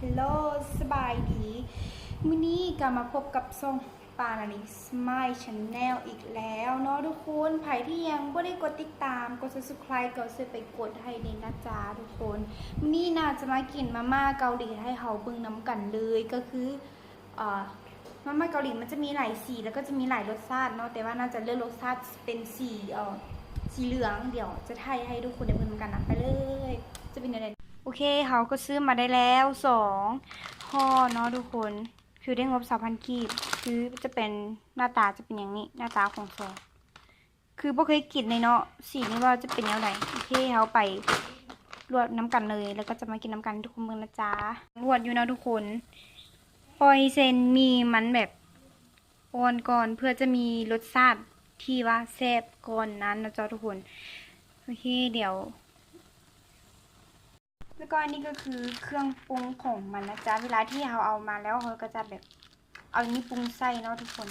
Hello ສະບາຍດີ ມື້ນີ້ກໍມາພົບກັບຊ່ອງ ປານາລີ Smile Channel ອີກແລ້ວເນາະທຸກຄົນ. ໃຜທີ່ຍັງບໍ່ໄດ້ກົດຕິດຕາມ ກົດ Subscribe ກໍຊ່ວຍໄປກົດໃຫ້ແດ່ນະຈ້າທຸກຄົນ. ມື້ນີ້ນາຈະມາກິນມາມ່າເກົາຫຼີໃຫ້ເຮົາເບິ່ງນຳກັນເລີຍ ກໍຄື ເອີ ມາມ່າເກົາຫຼີມັນຈະມີຫຼາຍສີ ແລ້ວກໍຈະມີຫຼາຍລົດຊາດເນາະ ແຕ່ວ່ານາຈະເລືອກລົດຊາດເປັນສີ ເອີ ສີເຫຼືອງ. ດຽວຈະຖ່າຍໃຫ້ທຸກຄົນໄດ້ເບິ່ງນຳກັນນະ ໄປເລີຍ ຈະເປັນແນວໃດ. ໂອເຄ ເຮົາກໍຊື້ມາໄດ້ແລ້ວສອງຫໍ່ເນາະທຸກຄົນ ຄືໄດ້ງົບສາມພັນກີບ ຄືຈະເປັນ ໜ້າຕາຈະເປັນຫຍັງນີ້ ໜ້າຕາຂອງຊອງ ຄືບໍ່ເຄີຍກິນເລີຍເນາະ ສີນີ້ວ່າຈະເປັນແນວໃດ. ໂອເຄ ເຮົາໄປລວກນຳກັນເລີຍ ແລ້ວກໍຈະມາກິນນຳກັນໃຫ້ທຸກຄົນເບິ່ງນະຈ້າ. ລວກຢູ່ເນາະທຸກຄົນ ປ່ອຍເສັ້ນໝີ່ມັນແບບອ່ອນກ່ອນ ເພື່ອຈະມີລົດຊາດທີ່ວ່າແຊບກ່ອນນັ້ນນະເຈົ້າທຸກຄົນ. ໂອເຄ ດຽວ ແລ້ວກໍອັນນີ້ກໍຄືເຄື່ອງປຸງຂອງມັນນະຈ໊ະ ເວລາທີ່ເຮົາເອົາມາແລ້ວ ເຮົາກໍຈະແບບເອົາອັນນີ້ປຸງໃສ່ເນາະທຸກຄົນ.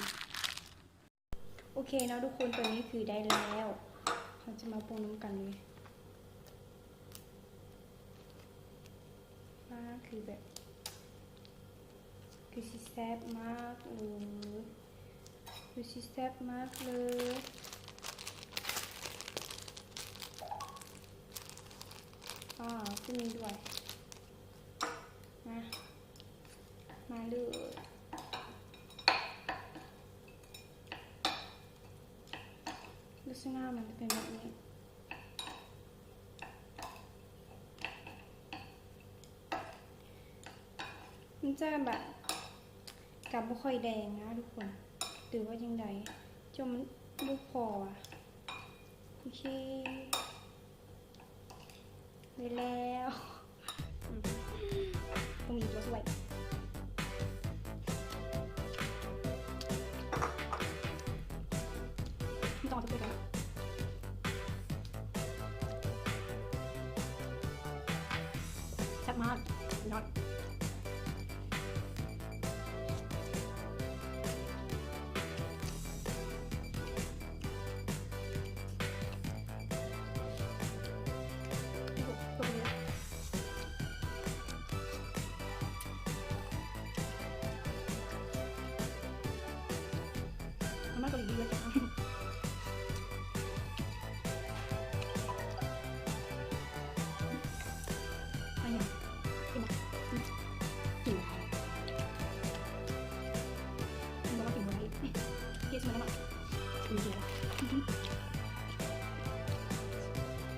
ໂອເຄເນາະທຸກຄົນ ຕອນນີ້ຄືໄດ້ແລ້ວ ເຮົາຈະມາປຸງນຳກັນເລີຍ. ວ້າ ຄືແບບ ຄືຊິແຊບມາກເລີຍ ຄືຊິແຊບມາກເລີຍ. ອ້າວ ຄືມີດ້ວຍ ມາ ມາເລີຍ. ລັກສະນະມັນຈະເປັນແບບນີ້ ມັນຈະແບບ ກະບໍ່ຄ່ອຍແດງນະທຸກຄົນ ຫຼືວ່າຈັ່ງໃດ ຈົນມັນບໍ່ພໍວ່າ. ໂອເຄ ໄດ້ແລ້ວ ອືມ ຕ້ອງມີຕົວຊ່ວຍ ບໍ່ຕ້ອງເອົາຕົວຊ່ວຍກໍໄດ້ ແຊບມາກ ສຸດຍອດ.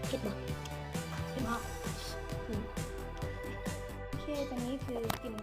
ເຜັດບໍ່? ເຜັດບໍ່? ອືມ ໂອເຄ ຕອນນີ້ຄືກິນ